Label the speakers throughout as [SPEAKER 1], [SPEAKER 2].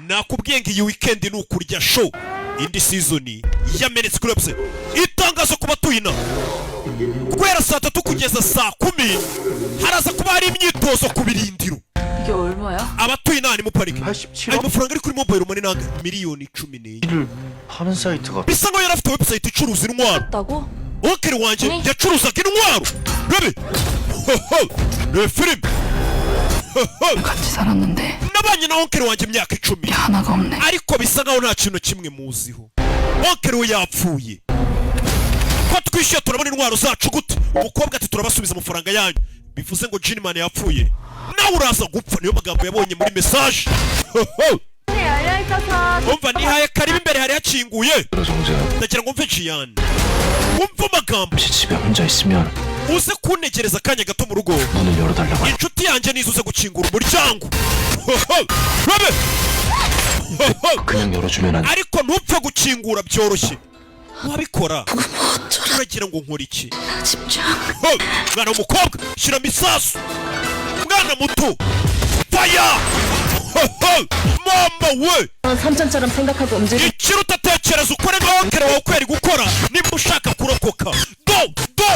[SPEAKER 1] Nakubwiye ngo iyi weekend ni ukurya show. Indi season yamenetse kuri website. Itangazo ku batuye inaha: guhera saa 3 kugeza saa 10 haraza kuba hari imyitozo ku birindiro.
[SPEAKER 2] 이게 얼마야?
[SPEAKER 1] Abatuye inaha ni muparike. Ayo mafaranga ari kuri mobile money nanga miliyoni 14.
[SPEAKER 3] 를 파는 사이트가
[SPEAKER 1] Bisa nkaho yari afite website icuruza intwaro.
[SPEAKER 2] 다고?
[SPEAKER 1] Uncle wanjye yacuruzaga intwaro. Rebe ni filime.
[SPEAKER 2] 같이 살았는데
[SPEAKER 1] Nabanye na uncle wanjye imyaka 10,
[SPEAKER 2] 하나가 없네.
[SPEAKER 1] ariko bisa nkaho nta kintu kimwe muziho. Uncle we yapfuye. Ko twishyuye, turabona intwaro zacu gute? Umukobwa ati: "Turabasubiza amafaranga yanyu." Bivuze ngo Jinimani yapfuye, nawe uraza gupfa. Niyo magambo yabonye muri message. Umva, nihaye karibu, imbere hari hakinguye.
[SPEAKER 3] 정재야.
[SPEAKER 1] Ndagira ngo mve Jiyani, wumve amagambo.
[SPEAKER 3] 혹시 집에 혼자 있으면
[SPEAKER 1] Uze kuntegereza akanya gato mu rugo.
[SPEAKER 3] 문을 열어달라고 해.
[SPEAKER 1] Inshuti yanjye nizo uze gukingura umuryango. Rabe.
[SPEAKER 3] 그냥 열어주면 안
[SPEAKER 1] Ariko ntupfe gukingura byoroshye. Wabikora uragira ngo nkore iki?
[SPEAKER 2] 집중.
[SPEAKER 1] Mwana w'umukobwa, shyiramo isasu. Mwana muto, faya. Mama we!
[SPEAKER 4] 삼촌처럼 생각하고 움직이
[SPEAKER 1] Ikiruta, tekereza ukore nka uncle wawe uko yari gukora nimba ushaka kurokoka. Do do.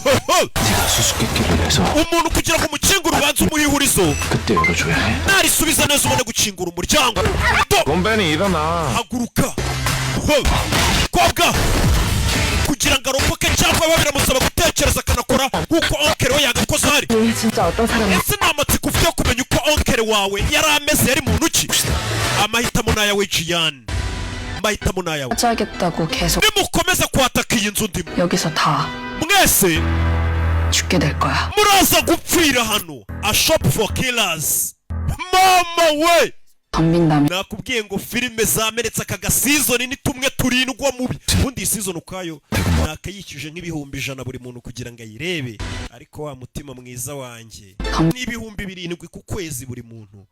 [SPEAKER 3] 네가 수수께끼를 내서
[SPEAKER 1] Umuntu kugira ngo umukingure, ubanze umuhe ihurizo.
[SPEAKER 3] 그때 열어줘야 해.
[SPEAKER 1] Narisubiza neza ubone gukingura umuryango. Do.
[SPEAKER 5] 건배니 일어나.
[SPEAKER 1] Haguruka kobwa. Kugira ngo arokoke cyangwa biba biramusaba gutekereza akanakora nk'uko uncle we yagakoze ahari.
[SPEAKER 4] 얘 진짜 어떤 사람인지
[SPEAKER 1] Ese ni amatsiko ufite yo kumenya uko uncle wawe yari ameze, yari muntu ki? Amahitamo ni ayawe Jiyani, amahitamo ni ayawe.
[SPEAKER 2] 하자겠다고 계속
[SPEAKER 1] Nimukomeza kwataka iyi nzu ndimo,
[SPEAKER 2] 여기서 다
[SPEAKER 1] mwese
[SPEAKER 2] 죽게 될 거야.
[SPEAKER 1] muraza gupfira hano. A shop for killers. Mama we!
[SPEAKER 2] 덤빈다면
[SPEAKER 1] Nakubwiye ngo filime zamenetse. Aka gaseason ni tumwe turindwa mubi. Ubundi iyi season ukwayo nakayishyuje nk'ibihumbi 100 buri muntu kugira ngo ayirebe, ariko wa mutima mwiza wanjye, ni 7000 ku kwezi buri muntu,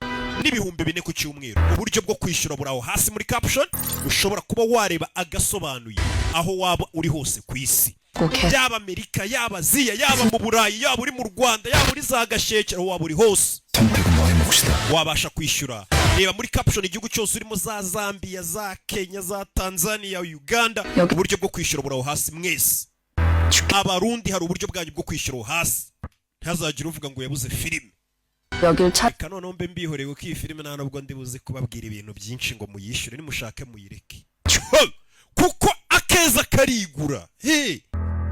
[SPEAKER 1] n'ibihumbi 4 ku cyumweru. Uburyo bwo kwishyura buri aho hasi muri caption, ushobora kuba wareba agasobanuye aho waba uri hose ku isi,
[SPEAKER 2] 꼭 해.
[SPEAKER 1] yaba Amerika, yaba Aziya, yaba mu Burayi, yaba uri mu Rwanda, yaba uri za Gashekero, aho waba uri hose
[SPEAKER 3] 선택은 너의 몫이다.
[SPEAKER 1] wabasha kwishyura. Reba muri caption igihugu cyose urimo, za Zambia, za Kenya, za Tanzania, Uganda. Uburyo bwo kwishyura buri aho hasi. Mwese Abarundi, hari uburyo bwanyu bwo kwishyura aho hasi, ntihazagire uvuga ngo yabuze filime.
[SPEAKER 2] 여길 차
[SPEAKER 1] Reka noneho mbe mbihoreye, kuko iyi filime nta nubwo ndi buze kubabwira ibintu byinshi ngo muyishyure. Nimushake muyireke, kuko akeza karigura. Hey!